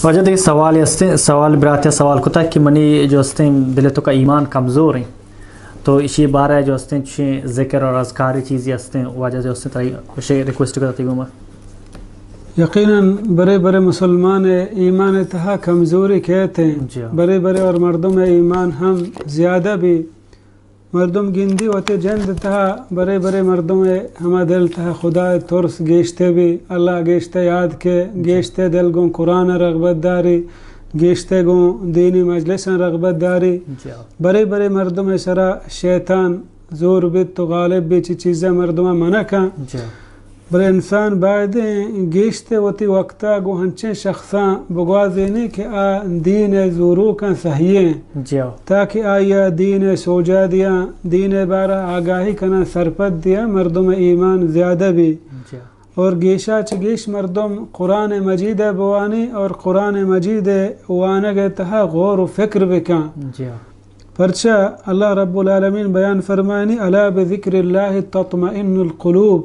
واجہ دگہ سوالے ہستیں، سوال براتے سوال کتا کہ منی جو ہستیں دل توکا ایمان کمزور ہیں، تو اشی بارہ جو ہستیں چشیں ذکر اور اذکاری چیزی ہستیں، واجہ جو ہستیں تئی اشی ریکویسٹ کتا تئی گوما۔ یقیناً برے برے مسلمان ایمان تہا کمزوری کہتے ہیں۔ جی ہاں۔ برے برے اور مردم ایمان ہم زیادہ بھی مردم گندی وتی جند تہا برے برے مردم ء ہما دل تہا خدا ء ترس گیشتر بی، اللہ گیشتر یاد کے، گیشتر دل گوں قرآن ء رغبت داری، گیشتر گوں دینی مجلساں رغبت داری۔ جی۔ برے برے مردم ء سرا شیطان زور بیت تو غالب بی، چی چیزاں مردماں منع کن۔ جی۔ بلے انسان بایدیں گیشتر وتی وقتا گوں ہنچیں شخصاں بگوازینی کہ آ دین ء زوروکاں سہی ایں، جی۔ تاکہ آئی ء دین ء سوجا دیاں، دین ء بارہ آگاہی کناں، سرپد دیاں، مردم ء ایمان زیادہ بی۔ جی۔ اور گیشا چہ گیش مردم قرآن مجید ء بوانی اور قرآن مجید ء وانگ ء تہا غور و فکر بکاں۔ جی۔ پرچا اللہ رب العالمین بیان فرمائنی، الا بذکر اللہ تطمئن القلوب۔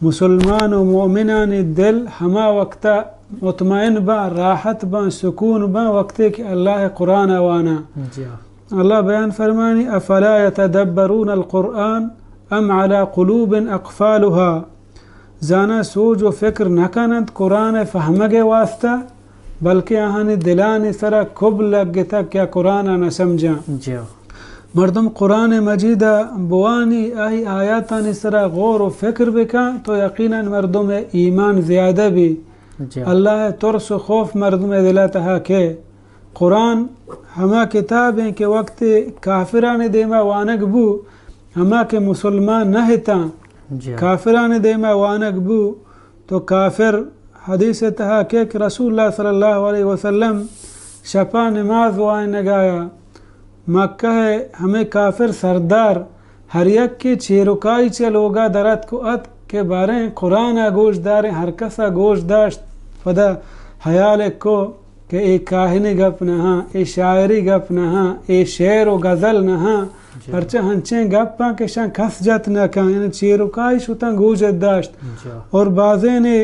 مسلمان و مؤمنانی دل ہما وقتا مطمئن باں، راحت باں، سکون باں، وقتے کہ اللہ قرآن ء واناں۔ جی۔ اللہ بیان فرمانی، افلا یتدبرون القرآن ام علی قلوب اقفالها۔ زانا سوج و فکر نہ کننت قرآن ء فہمگ ء واسطہ، بلکہ آہانی دلانی سرا کب لگتگ کہ آ قرآن ء نہ سمجھاں۔ جی۔ مردم قرآن مجید ء بوانی، آئی آیاتانی سرا غور و فکر بکاں تو یقیناً مردم ء ایمان زیادہ بی۔ جی۔ اللہ ء ترس و خوف مردم ء دل ء تہا کہ قرآن ہما کتاب ایں کہ وقت کافرانی دیما وانگ بو، ہما کہ مسلمان نہ اتاں، جی۔ کافرانی دیما وانگ بو، تو کافر حدیث تہا کہ، کہ رسول اللہ صلی اللہ علیہ وسلم شپا نماز وانگایا، مکہ ء ہمے کافر سردار ہر یکے چیرکائی چہ لوگا در اتک و اتک کہ باریں قرآن ء گوش داریں، ہر کس ء گوش داشت، پدا حیال ء کو کہ اے کاہنی گپ نہ ہاں، اے شاعری گپ نہ ہاں، اے شعر و غزل نہ ہاں، جی۔ پرچہ ہنچیں گپاں کہ شان کس جت نہ کن، یعنی چیرکائی شتاں گوش داشت۔ جی۔ اور بازینے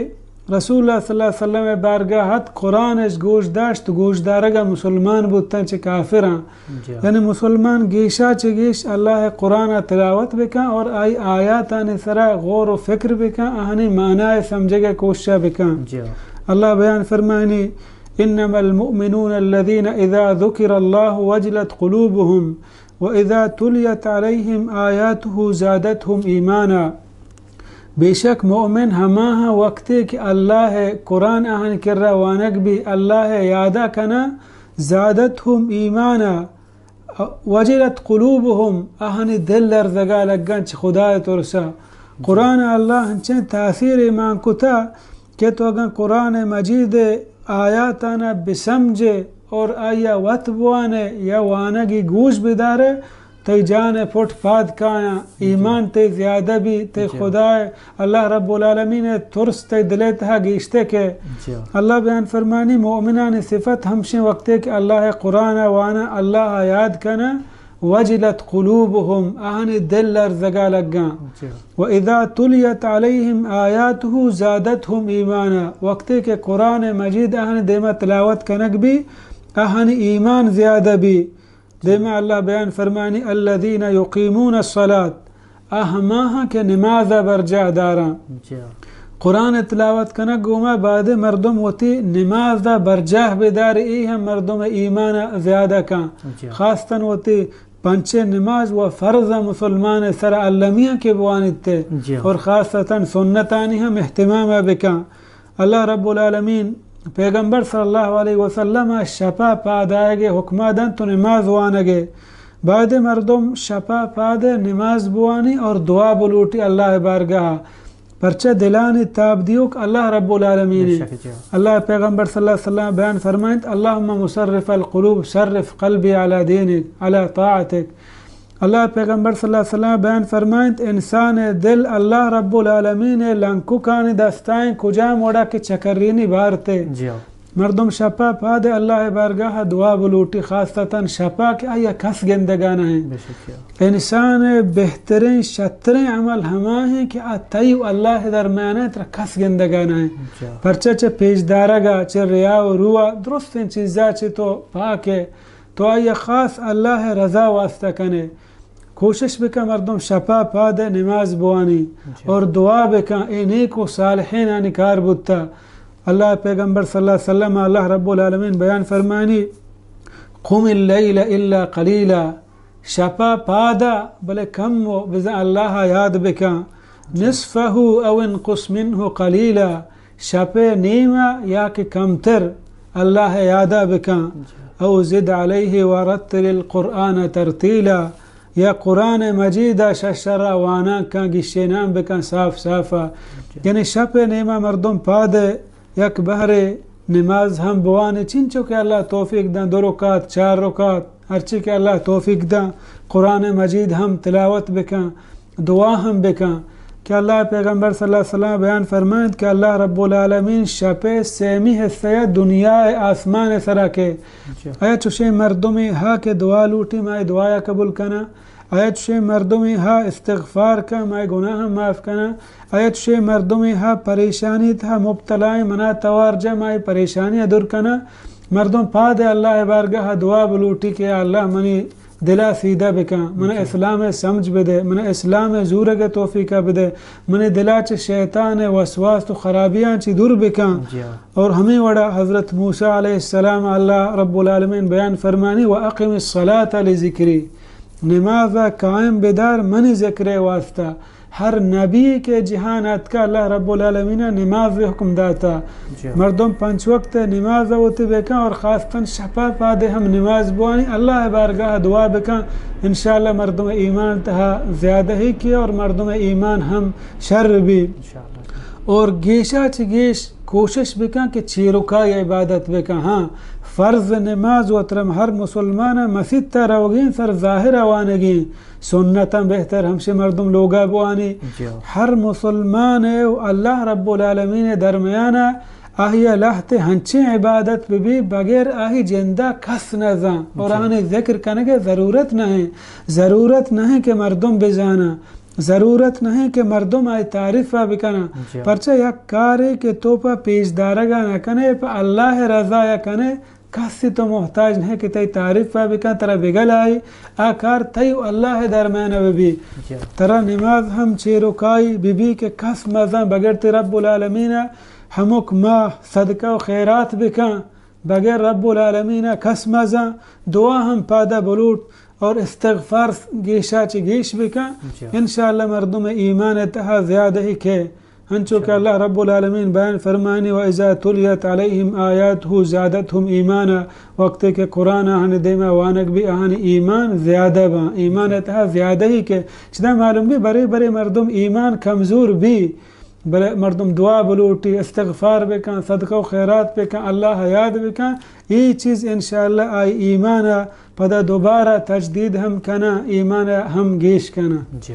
رسول اللہ صلی اللہ علیہ وسلم ء بارگاہ ات، قرآن اش گوش داشت، گوش دارگا مسلمان بوتاں چہ کافراں۔ جی۔ یعنی مسلمان گیشا چہ گیش اللہ ء قرآن ء تلاوت بکن اور آئی آیاتانی سرا غور و فکر بکن، آہانی معنی ء سمجھگ ء کوشش ء بکن۔ جی۔ اللہ بیان فرمائنی، انما المؤمنون الذين اذا ذكر الله وجلت قلوبهم واذا تليت عليهم آياته زادتهم ايمانا۔ بے شک مومن ہماہاں وقتے کہ اللہ ء قرآن آہانی کرا وانگ بی، اللہ ء یادا کناں، زادتهم ایمانا، وجلت قلوبهم، آہانی دل لرزگا لگاں چہ خدا ء ترسا۔ قرآن ء اللہ انچیں تاثیر ایمان کتا کہ تو اگاں قرآن مجید ء آیاتانا بسمجھے اور آیا وت بوانے یا وانگی گوش بدارے، تئی جان ء پٹ پاد کایاں، ایمان تئی زیادہ بی، تئی جی۔ خدا ء اللہ رب العالمین ء ترس تئی دل ء تہا گیشتر کہ جی۔ اللہ بیان فرمانی، مومنانی صفت ہمشیں وقتے کہ اللہ ء قرآن ء واناں، اللہ ء یاد کناں، وجلت قلوبهم، آہانی دل لرزگا لگاں۔ جی۔ واذا تليت عليهم آياته زادتهم ايمانا، وقتے کہ قرآن مجید آہانی دیما تلاوت کنگ بی، آہانی ایمان زیادہ بی۔ دیما اللہ بیان فرمانی، الذين يقيمون الصلاة، آ ہماہاں کہ نماز ء برجاہ داراں۔ جی۔ قرآن ء تلاوت کنگ گوما بعد مردم وتی نماز ء برجاہ بدار، اے ہم مردم ایمان ء زیادہ کن۔ جی۔ خاصتاً وتی پنچیں نماز و فرض ء مسلمان ء سر المیاں کہ بوانیت۔ جی۔ اور خاصتاً سنتانی ہم اہتمام ء بکن۔ اللہ رب العالمین پیغمبر صلی اللہ علیہ وسلم ء شپا پاد آیگ ء حکما دنت و نماز وانگ ء۔ باید مردم شپا پاد نماز بوانی اور دعا بلوٹی اللہ بارگاہ، پرچہ دلانی تاب دیوک اللہ رب العالمین۔ بے شک جی۔ اللہ پیغمبر صلی اللہ علیہ وسلم بیان فرمائنت، اللهم مصرف القلوب صرف قلبي على دينك على طاعتك۔ اللہ پیغمبر صلی اللہ علیہ وسلم بیان فرمائنت، انسان دل اللہ رب العالمین لنککانی دستائیں، کجام وڑا کہ چکرینی بارتے۔ جی۔ مردم شپا پاد اللہ بارگاہ دعا بلوٹی، خاصتاً شپا کہ آیا کس گندگا نہ ہیں۔ بے شک۔ انسان بہترین، شترین عمل ہما ہیں کہ آ تئی و اللہ درمیان ہے، ترا کس گندگا نہ ہیں۔ جا۔ پرچہ چہ پیش دارگا، چہ ریا و روا، درستیں چیزا چہ تو پاک ہے، تو آیا خاص اللہ رضا واسطہ کنے۔ کوشش بکن مردم شپا پاد نماز بوانی جی۔ اور دعا بکن، اے نیک و صالحینانی کار بوتا۔ اللہ پیغمبر صلی اللہ علیہ وسلم، اللہ رب العالمین بیان فرمانی، قم اللیل الا قلیلا، شپا پادا بلے کم و بزن اللہ یاد بکن، نصفه او انقص منه قلیلا، شپ نیما یا کہ کمتر اللہ یادا بکن، او زد علیہ ورتل القرآن ترتیلا، یا قرآن مجید ء شش شرا وانان کن، گشینان بکن صاف صافا۔ یعنی شپ نیما مردم پاد یک بہرے نماز ہم بوانے، چنچو کہ اللہ توفیق دن، دو رکعت، چار رکعت، ہرچی کہ اللہ توفیق دن، قرآن مجید ہم تلاوت بکن، دعا ہم بکن کہ اللہ پیغمبر صلی اللہ علیہ وسلم بیان فرمائند کہ اللہ رب العالمین شپ سیمی حصہ دنیا آسمان سرا کے۔ اچھا۔ آیا چوشیں مردمی ہا کہ دعا لوٹی، ما دعایا قبول کنا؟ آیا چوشیں مردمی ہا استغفار کن، ما گناہ معاف کنا؟ آیا چوشیں مردمی ہا پریشانی تہا مبتلا ہیں، منا توار جا، ما پریشانی دور کنا؟ مردم پاد اللہ بارگاہ دعا بلوٹی کہ یا اللہ منی دلا سیدھا بکن، من جی۔ اسلام سمجھ بدے، من اسلام زورگ توفیق بدے، من دلا چہ شیطان وسواس و خرابیاں چی دور بکن۔ جی۔ اور ہمیں وڑا حضرت موسیٰ علیہ السلام اللہ رب العالمین بیان فرمانی، و اقم الصلاة لذکری، نماز قائم بدار منی ذکر واسطہ۔ ہر نبی کہ جہان اتکا اللہ رب العالمین نماز حکم داتا۔ جی۔ مردم پنچ وقت نماز وتی بکن اور خاصتاً شپا پادے ہم نماز بوانی، اللہ بارگاہ دعا بکن، انشاءاللہ مردم ایمان تہا زیادہ ہی کے اور مردم ایمان ہم شر بھی۔ انشاءاللہ۔ اور گیشا چہ گیش کوشش بکن کہ چیرکائی عبادت بکن۔ ہاں، فرض نماز و ترم ہر مسلمان مسیت تا روگین سر ظاہر وانگین۔ سنتاں بہتر ہمشے مردم لوگا بوانی۔ جی۔ ہر مسلمان و اللہ رب العالمین درمیانا آہی لہتے ہنچیں عبادت بہ بی بغیر آہی جندا کس نہ زان اور جی۔ آہانی ذکر کنگے ضرورت نہ ہیں۔ ضرورت نہ ہیں کہ مردم بزانا، ضرورت نہ ہیں کہ مردم آئی تعریف بکنا۔ جی۔ پرچہ یک کارے کہ تو پہ پیش دارگا نہ کنے، پہ اللہ رضا یا کنے، کسی تو محتاج نہیں کہ تئی تعریف ء بکن، ترا بگل آئی، آ کار تئی و اللہ درمیان بہ بی۔ جی۔ ترا نماز ہم چیرکائی بہ بی کہ کس مزن بغیر تی رب العالمین ء، ہمک ماہ صدقہ و خیرات بکن، بغیر رب العالمین ء کس مزن، دعا ہم پادہ بلوٹ اور استغفار گیشا چہ گیش بکن۔ جی۔ انشاءاللہ مردم ایمان تہا زیادہ ہی کہ ہنچو کہ اللہ رب العالمین بیان فرمانی، و اذا تلیت علیہم آیاتہ زادتہم ایمانا، وقتے کہ قرآن آہانی دیما وانگ بی آہانی ایمان زیادہ باں، ایمان تہا زیادہ ہی کہ چدا معلوم بی برے برے مردم ایمان کمزور بی، بلے مردم دعا بلوٹی، استغفار بکن، صدقہ و خیرات بکن، اللہ یاد بکن، ای چیز انشاءاللہ آئی ایمان پدا دوبارہ تجدید ہم کنا، ایمان ہم گیش کنا۔ جی۔